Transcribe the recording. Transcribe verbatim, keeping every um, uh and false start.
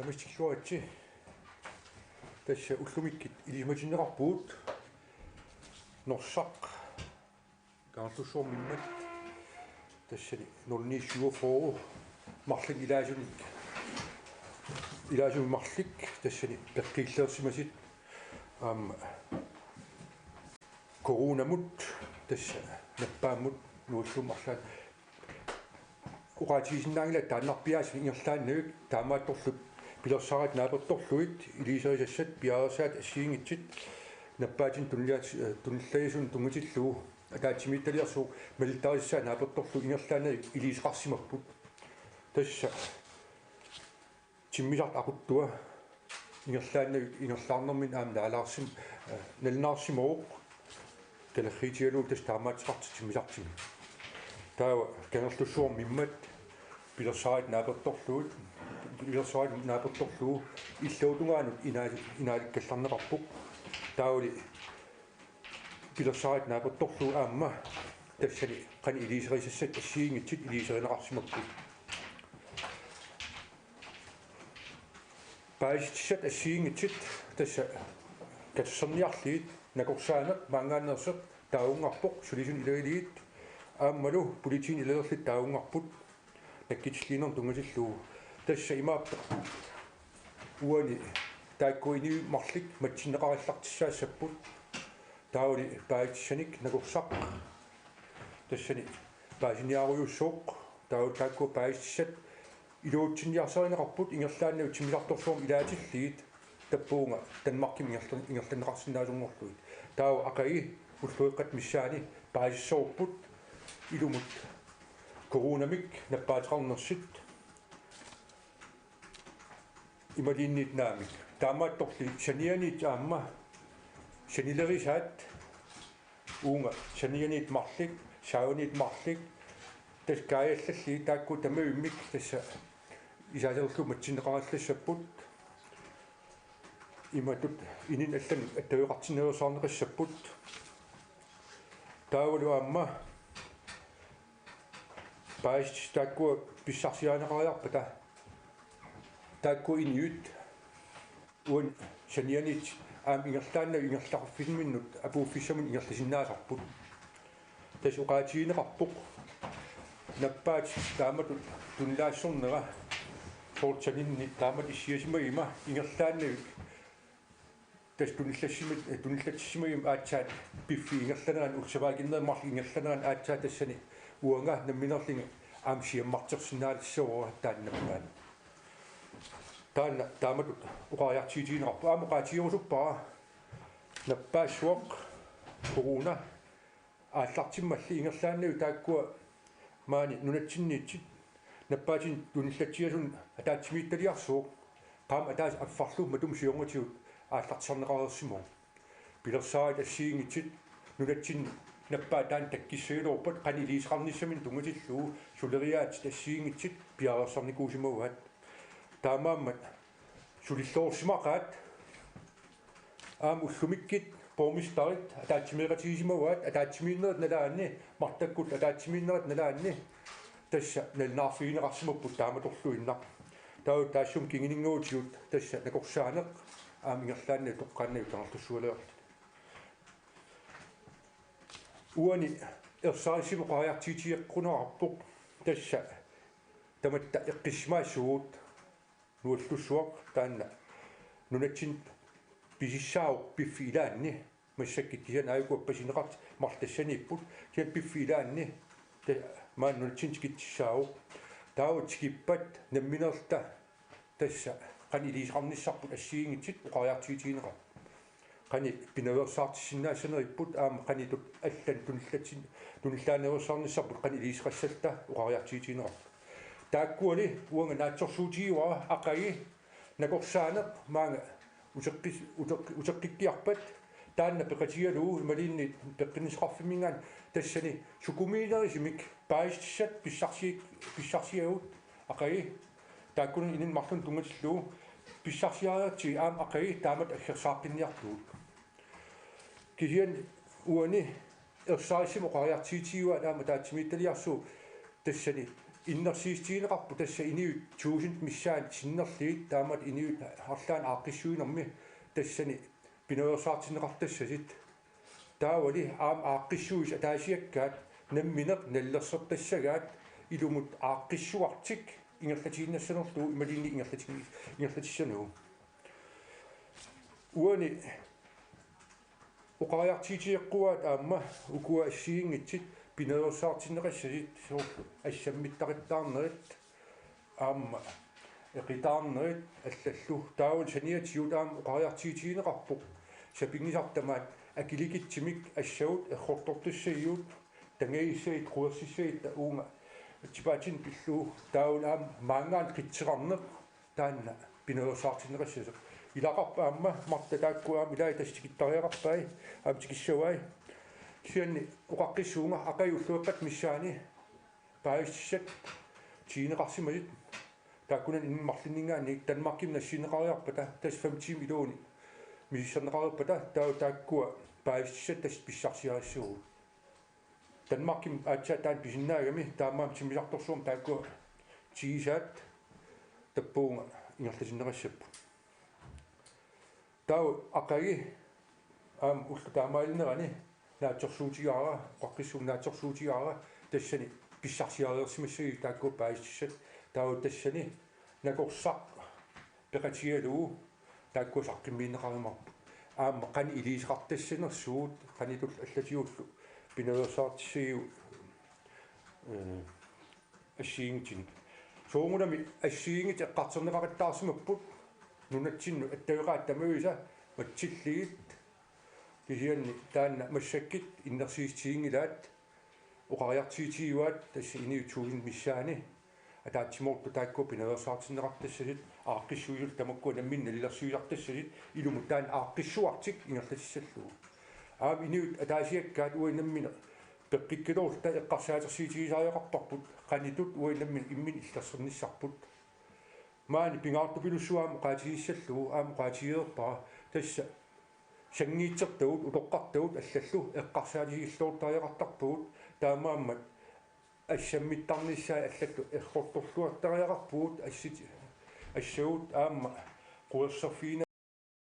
Tamassi tikilluaritsi. Tassa ullumikkut ilisimatinneqarpugut Norsaq Kangerlussuarmimmat, tassani nul ni syvogfyrre marlunnik ilaasunik, ilaasumik marluk tassani peqqiilliorsimasut, aamma coronamut tassa nappaammut nuullummut arlaat oqaatigisinnaanngilaq, taannarpiaasut ingerlaannavik, taamaattorli pilersaarutit naapertorlugit iliuuserisassat piareersaatit assigiinngitsut nappaatinik tunilliat-, eh, tunilliasunik tunngatillugu ataatsimiititaliarsuup malittarisassai naapertorlugu ingerlaannavik iliuuseqarsimapput. Tassa timmisartut aquttua ingerlaannavik ingerlaarnerminni aamma naalaarsim-, eh, nalunaarsimavoq, kalerriitigalugu tassa taamaattoqartoq timmisartumi. Taava Kangerlussuarmimmat pilersaarutit naapertorlugit, pilersaarutit naapertorlugu illuatungaanut inaa-, inaalikkallarneqarpoq. Taavali pilersaarutit naapertorlugu aamma tassani qanoq iliuuserisassat assigiinngitsut iliuuserineqarsimapput. Paasissutissat assigiinngitsut tassa katersorniarlugit, nakorsaaneq maanngaanneersoq taagornarpoq sulisunut ilagalugit, aammalu politiinut ilalerlutik taagornarput nakkutilliinermut tunngatillugu. Tassa imaappoq uani taakku inuit marluk matsinneqarallartussaassapput. Taavali paasissutissanik nakorsaq tassani paasiniarujussuuvoq. Taava taakku paasissutissat iluatsinniarsarineqarput ingerlaannavik timmisartorsuarmut ilaatillugit, tappavunga Danmarkimi ingerlan-, ingerlanneqarsinnaasunngorlugit. Taava aqagu ulluikkut missaani paasissavarput ilumut coronamik nappaateqarnersut imaluunniit naamik. Taamaattorli sanianiit aamma sanilerisaat, uunga sanianiit marluk, saavaniit marluk, tassa kaajallallugu taakku tamavimmik tassa isaaserlu matsinneqarallassapput. Imatut inunnut allanut attaveqartinnaveersaarneqassapput. Taavalu aamma paasissutissat taakkua pissarsiarineqariarpata, taakku inuit uani sanianiit aamma ingerlaannaq ingerlaqarfimminnut apuuffissaminut ingerlasinnaasarput. Tassa oqaatigineqarpoq nappaatit taamatut tunillaassornera soorlu saninni taamatut issiasimaguma ingerlaannavik tassa tunillassima-, tunillatsisimaguma aatsaat piffissap ingerlanerani, ullut sapaatip akunnerani marluk ingerlanerani aatsaat tassani uanga nammineerlunga aamma siammartersinnaalissavara taanna nappaat. Taanna taamatut oqariartuutigineqarpoq. Aamma oqaatigerusuppara nappaassuaq corona aallartimmalli ingerlaannavik taakkua maani nunatsinniittut nappaatinik tunillatsiasunut ataatsimiititaliarsuuvoq, qaammat ataaseq affarlu matuma siornatigut aallartisarneqareersimavoq. Pilersaarutit assigiinngitsut nunatsinni nappaat taanna takkissagaluarpat qanoq iliuuseqarnissaminut tunngatillugu suleriaatsit assigiinngitsut piareersarnikuusimavaat. Taamaammat sulilluarsimaqaat. Aamma ullumikkut borgmesterit ataatsimeeqatigisimavaat, ataatsimiinnerit nalaanni, Martakkullu ataatsimiinnerit nalaanni, tassa nalunaarfigineqarsimapput taamatorluinnaq. Taava taassuma kinguninngooqatigut tassa nakorsaaneq aamma ingerlaannaq toqqaannaq Kangerlussualiorluta. Uani ersarissumik oqariartuutigeqqunerarpoq tassa tamatta eqqissimaassuugut. Nuallussuaq taanna nunatsinni pisissaavoq piffissap ilaanni, massakkut kisianni aajuku appasinneqartut marluk tassaniipput, kisianni piffissap ilaanni ta-, maani nunatsinni tikitsissaavoq. Taava tikippat nammineerluta tassa qanoq iliuuseqarnissarput assigiinngitsut oqariartuutigineqarput. Qanoq pinaveersaartissinnaassaneripput aamma qanoq tut-, allanut tunillatsin-, tunillaanerusaarnissarput qanoq iliuuseqassalluta oqariartuutigineqarput. Taakkuali uanga naatsorsuutigivara aqagu nakorsaaneq maanga uteqqis-, uteq-, uteqqikkiarpat taanna peqatigalugu imaluunniit peqqinnissaqarfimminngaanniit tassani sukumiinerusumik paasissutissat pissarsi-, pissarsiagut aqagu taakkununnga inunnut marlunnik tunngatillugu pissarsiariartigit aamma aqagu taamatut aggersaaqqinniartugut. Kisianni uani ersarissumik oqariartuutigivaat aamma ataatsimiititaliarsuup tassani Innersuussutigineqarpoq tassa inuit tusind missaanni sinnerlugit, taamatut inuit arlaannik aaqqissuinermi tassani pinaveersaartinneqartassasut. Taavali aamma aaqqissuisut ataasiakkaat namminneq nalilersortassagaat ilumut aaqqissuartik ingerlatiinnassanerlugu imaluunniit ingerlati-, ingerlatissanagu. Uani oqariartuutigeqquaat aamma ukua assigiinngitsut pinaveersaartinneqassasut, soorlu assammittaqittaarnerit aamma eqitaarnerit allallu. Taavalu saniatigut aamma oqariartuutigineqarpoq sapinngisartut tamaat akilikitsumik assagut errortortussagigut, tangagussagut, quersussagutta uunga atsipaatinut pillugu. Taavalu aamma maanngaanniit qitseqarneq taanna pinaveersaartinneqassasoq. Ilaqarpoq aamma Marta taakku aamma ilai tassa tikittariaqarpai, aamma tikissavai. Kisianni oqaqqissuunga aqagu ullueqqata missaani paasissutissat tiguneqarsimasut, taakkunani inuit marlunninngaanniit Danmarkimut nassiunneqariarpata, tassa fem timer iluani misissorneqariarpata, taava taakkua paasissutissat tassa pissarsiarissavagut. Danmarkimi aatsaat taanna pisinnaagami, taamaammat timmisartorsuarmik taakkua tigusaat tappavunga ingerlatinneqassapput. Taava aqagu aamma ullut taamaalillutik naatsorsuutigaara, oqaqqissuunga naatsorsuutigaara, tassani pissarsiareersimassagit taakkua paasissutissat. Taava tassani nakorsaq peqatigalugu taakkua saqqummiunneqarumaarput. Aamma qanoq iliuuseqartassanersugut, qanoq ililluta allatigullu pinaveersaartissagigut, ee, assigiinngitsunik. Soorunami assigiinngitsut eqqartorneqaqattaarsimapput nunatsinnut attaveqaat tamavisa matsillugit, kisianni taanna massakkut innersuussutiginngilaat, oqariartuutigivaat tassa inuit tusind missaani ataatsimoortut taakkua pinaveersaartinneqartassasut, aaqqissuisullu tamakkua namminneq nalilersuisartassasut ilumut taanna aaqqissuartik ingerlatissallugu. Aamma inuit ataasiakkaat uagut namminneq peqqikkaluarluta eqqarsaatersuutigisariaqarparput, qanoq ililluta uagut namminneq imminnut illersornissarput. Maani pingaartupilussuaq aamma oqaatigissallugu, aamma oqaatigereerpara, tassa sanngiitsertagut, utoqqartagut allallu eqqarsaatigilluartariaqartarpagut, taamaammat assammittarnissaat allatut errortorluartariaqarpugut, assut, assagut aamma querserfiina